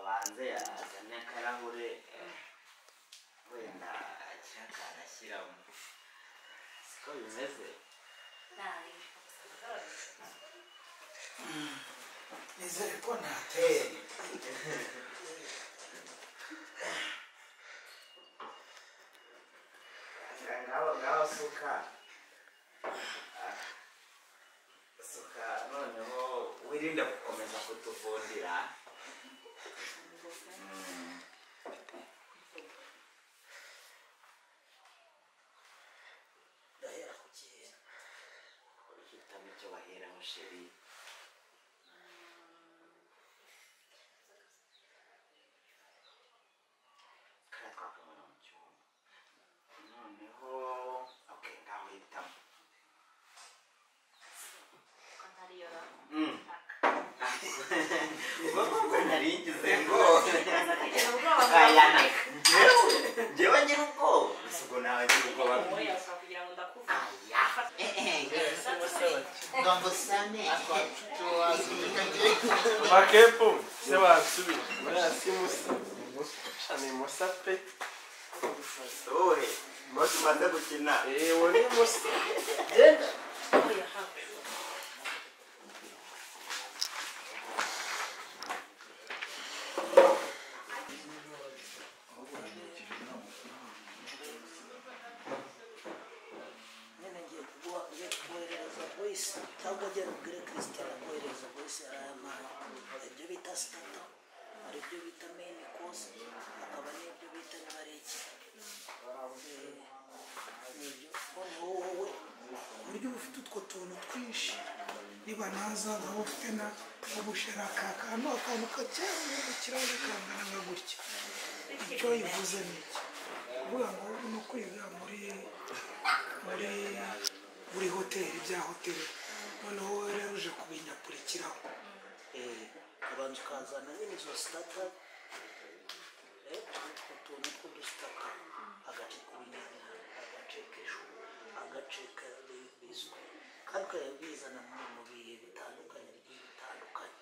Abanze azane akarahure, wenda agira akantu ashyiramo, siko bimeze. Nizere ko ntateye. Ngaho ngaho, suka suka, noneho wirinde gukomeza kutuvundira. Ndahera ku kintu. Uhitamo icyo baheraho, chéri. Kariya twakabona mu cyumba. Noneho okay, ngaho hitamo. Ko ntariyora. Ubwo ngubwo nari ngize ngo Aza kugira ubwoba. Aya, njyewe ngira ubwoba gusa, ubwo nawe ngira ubwoba. Oya, ushobora kugira ngo ndakuvuga. Aya, ngo ngusame. Makepu se wasubije buriya si Musa? Sha, ni Musa pe. Uhe umunsi umaze gukina? Eee, ni Musa. Genda. Oya, haba. Nyine ngiye kuguha, ngiye kukoherereza voice, cyangwa genda ubwire Christian akoherereza voice. Yarayampaye. Hari ibyo bita starter, hari ibyo bita main course, hakaba n'ibyo bita niba ari iki. Nibyo. Noneho wowe ku buryo uba ufite utwo tuntu twinshi, niba naza nkaba ufite na ubushera, ka kantu, akantu kajyanye mu kirahure kangana nka gutya. Icyo yivuze ni iki? Kuvuga ngo no kwiga muri buri hoteli, bya hoteli, noneho wowe rero uje kubinyapurikiraho. Ubanza ukazana nyine izo starter, utwo tuntu tw'udustarter, agace k'urunyanya, agace k'ishu, agace ka biswi, kandi ukajya ubizana mu bihe bitandukanye, bigiye bitandukanye.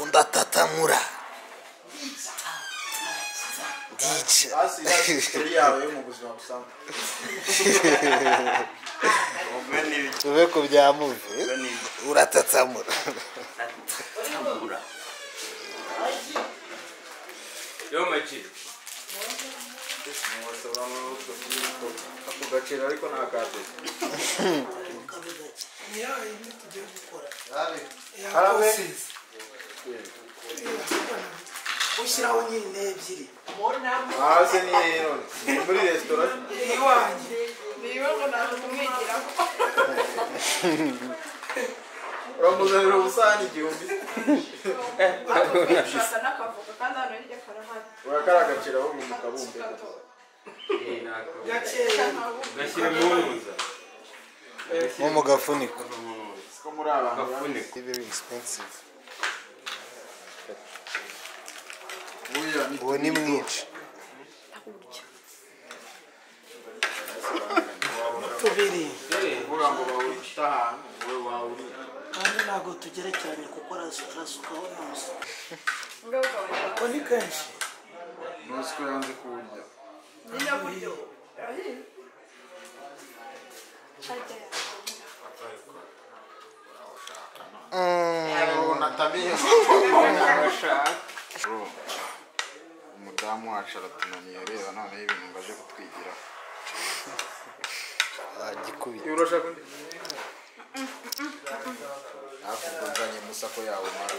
Undatatamura ndica. Hasi iriya story yawe yo mu buzima busanzwe. Ubwo ni ibiki? Tuve ku bya movie. Ubwo ni ibiki? Uratatsamura. Tamura. Yo maji. Ako gaciro ariko ni akadede. Kabe gake. Ni ya yindi tugiye gukora ya Harabe. courses. Ushyiraho nyine ebyiri. Hasi ni hehe none? Ni muri resitora? Iwanjye. Niba ngo naje kumwigiraho. Uramuzanira ubusahani 1000. Gushaka n'akavoka, kandi hano hirya karahari. Urakara agaciro ahubwo mu kabumbe. Gakeya. Gashyira mu ntuza. Nko mu gafuniko. Siko muri abantu. Gafuniko. Very expensive. Buriya ni Uwo ni mwinshi. Tubiri. Kuvuga ngo bawita ahantu wowe wawuriye. Kandi ntabwo tugerekeranye, kuko arasukaho n'umusa. Ngaruka. Ako ni kenshi. Ntuzi ko yanze kuwurya. Nyine buryo ahiye harya. Natamiye. Umudamu wacu aratunaniye, reba noneho ibintu ngo aje kutwigiraho. Agikubita. Urashaka undi? Hafi ubwo nzanye Musa ko yawumara.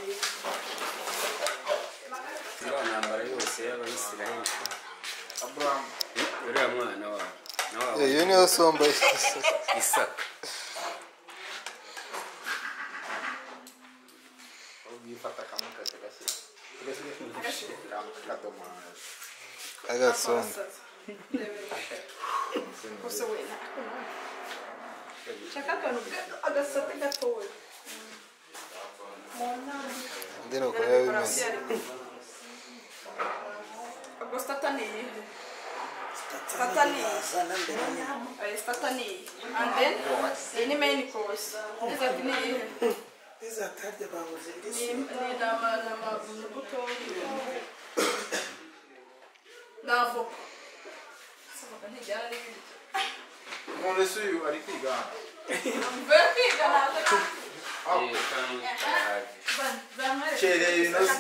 Iriya ntambara yose y'Abayisiraheli. Aburahamu. Uriya mwana wawe nawe. Iyo niyo somba. Isaka. Ubwifata kamwe kagashyira akantu k'akadomaje. Agasombe. Gusa we nako nawe shaka akantu agasate gatoya. Ndi nuko biba bimeze. Ubwo starter ni iyihe? Starter ni iyi. Azana mbere nyine. Starter ni iyi, and then iyi ni main course. Dessert ni iyihe? Dessert babuze Ni nama imbuto na avoka. Avoka ntijyana n'ibiryo. Umuntu ese uyu ari kwiga? Mvuye kwiga ntabwo. Kereye inoze.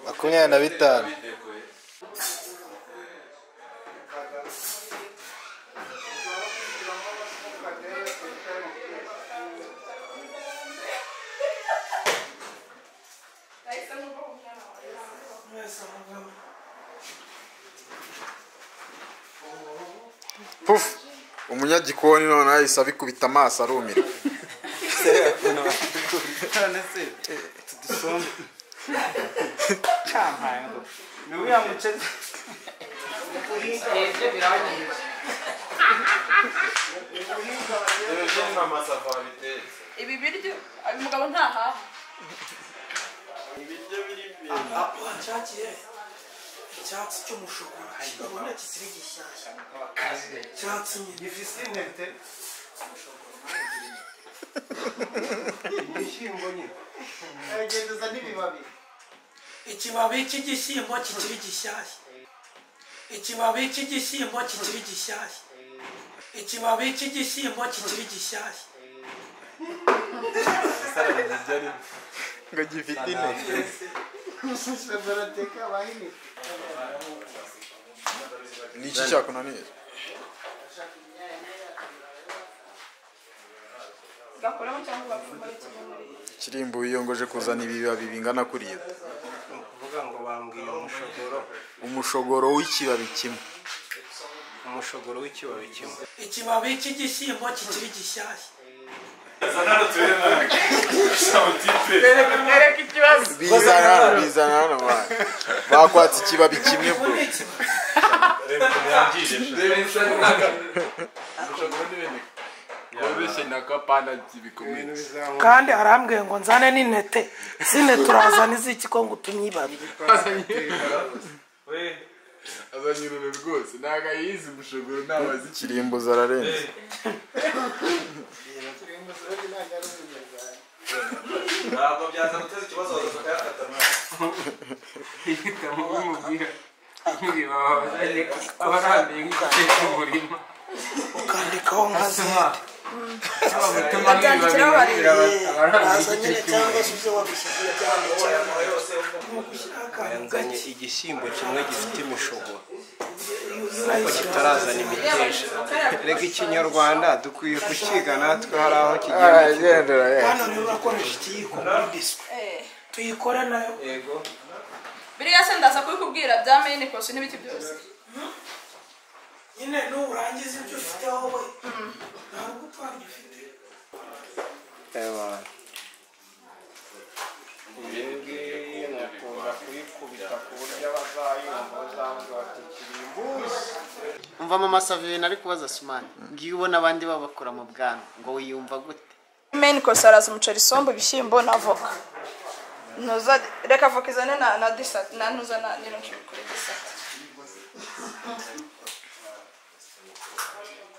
25. Puf, umunyagikoni none ahise abikubita amaso arumira. None se tudusombe cyampaye ngo ni uriya muceri. Ibyo birangiye. Ibi biryo uyu mugabo ntahaha. Wanshakiye icyatsi cy'umushogoro kibona kikiri gishyashya. Icyatsi nyine gifise intete. Ibishyimbo nyine. Agenduza n'ibibabi. Ikibabi cy'igishyimbo kikiri gishyashya. Ikibabi cy'igishyimbo kikiri gishyashya. Ikibabi cy'igishyimbo kikiri gishyashya. Ngo gifite intete. Ni iki cyakunaniye? Gakoramo cyangwa bapfumure kimwe muri. Kirimbo yiyongoje kuzana ibibabi bingana kuriya. Ukuvuga ngo bambwiye umushogoro. Umushogoro w'ikibabi kimwe. Umushogoro w'ikibabi kimwe. Ikibabi cy'igishyimbo kikiri gishyashya. Bizana hano bana. Bakwatse ikibabi kimwe bro. Kandi arambwiye ngo nzane n'intete. Sine turazana iziki ko ngo utumye ibabi. Azanye ururo rwose ntago ayizi umushogoro ntabazi. Kirimbuzi ararenze. Ntabwo byaza guteza ikibazo bakayafata mwana. Ihitamo bimubwira abarambiye nk'igice cy'umurima. Ukandikaho nka zindi. Babyandikiraho bareba. Baza nyine cyangwa se uze wabishyize Nzanye igishyimbo kimwe gifite imishogoro ariko kitarazana imiteja. Reka ikinyarwanda dukwiye kukiga natwe hari aho kigenda. Hano niba urakoresha ikiyiko muri biswi tuyikore nayo. Yego. Biriya se ndaza kubikubwira bya main course n'ibiki byose. Nyine nurangiza ibyo ufite wowe ntabwo upfa ufite. Ewa. Ibi ngibi nakunda kuyikubita ku buryo abazayumva bazavuga bati kirimbuzi. Umva mama Savine ari kubaza Sumani ngiye ubona abandi babakora mu bwana ngo wiyumva gute? Main course araza umuceri, isombe, ibishyimbo na avoka. Ntuza reka avoka izane na dessert na ntuza na n'ironji kuri dessert.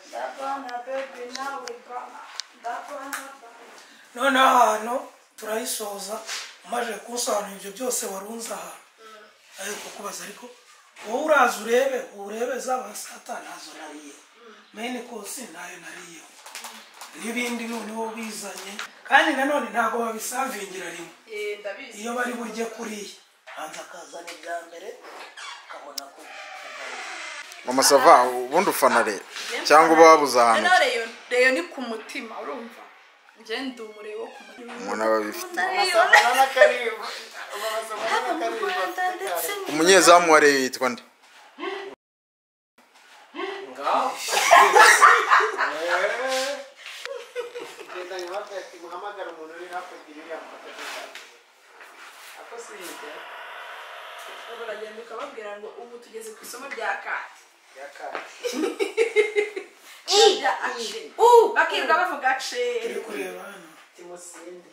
Ndabona baby nawe bana. Ndabona. Noneho ahantu turayisoza umaze kusobanura ibyo byose warunze aha. Ariko kubaza ariko wowe uraza urebe zaba sata nazo nariye. Main course nayo nariye. N'ibindi noneho bizanye kandi nanone ntago babisavingira rimwe. Ndabizi. Iyo bari burye kuriya hanze akazana ibya mbere ukabona ko Mama Sava ubundi ufana rero cyangwa uba wabuze ahantu. Reyo ni ku mutima urumva. Nje ndi umurebo ku mutima. Umuntu aba abifite. Umunyezamu wa Reyo yitwa nde? Ngaho. Uragenda ukababwira ngo ubu tugeze ku isomo rya kati. Rya action. Bakirirwa bavuga action. Turi kureba hano. Timusinde.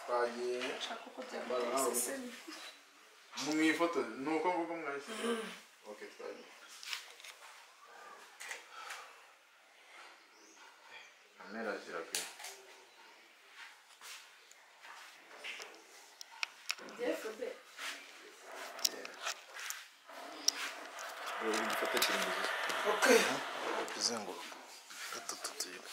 Twagiye Shaka uko byaguteye. mu ifoto nuko nguko mwahise. Okay, twagiye. Uri gufata kirimbuzi. Okay. Kuzenguruka. Gatatu tuyibe.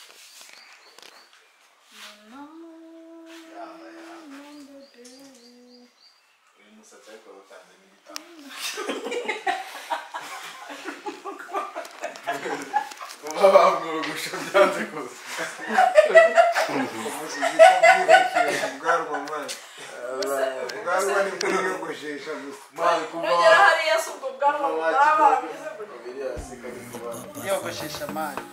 Uyu musatsi ariko watanze n'igitabo. Kuba bamwogosha byanze kuza. Ubwanwa mwana. Ubwanwa ni kwiyogoshesha gusa. Mwana kuva Nugera hariya si ubwo bwanwa bwaba barabugize gutya. Yogoshesha mani.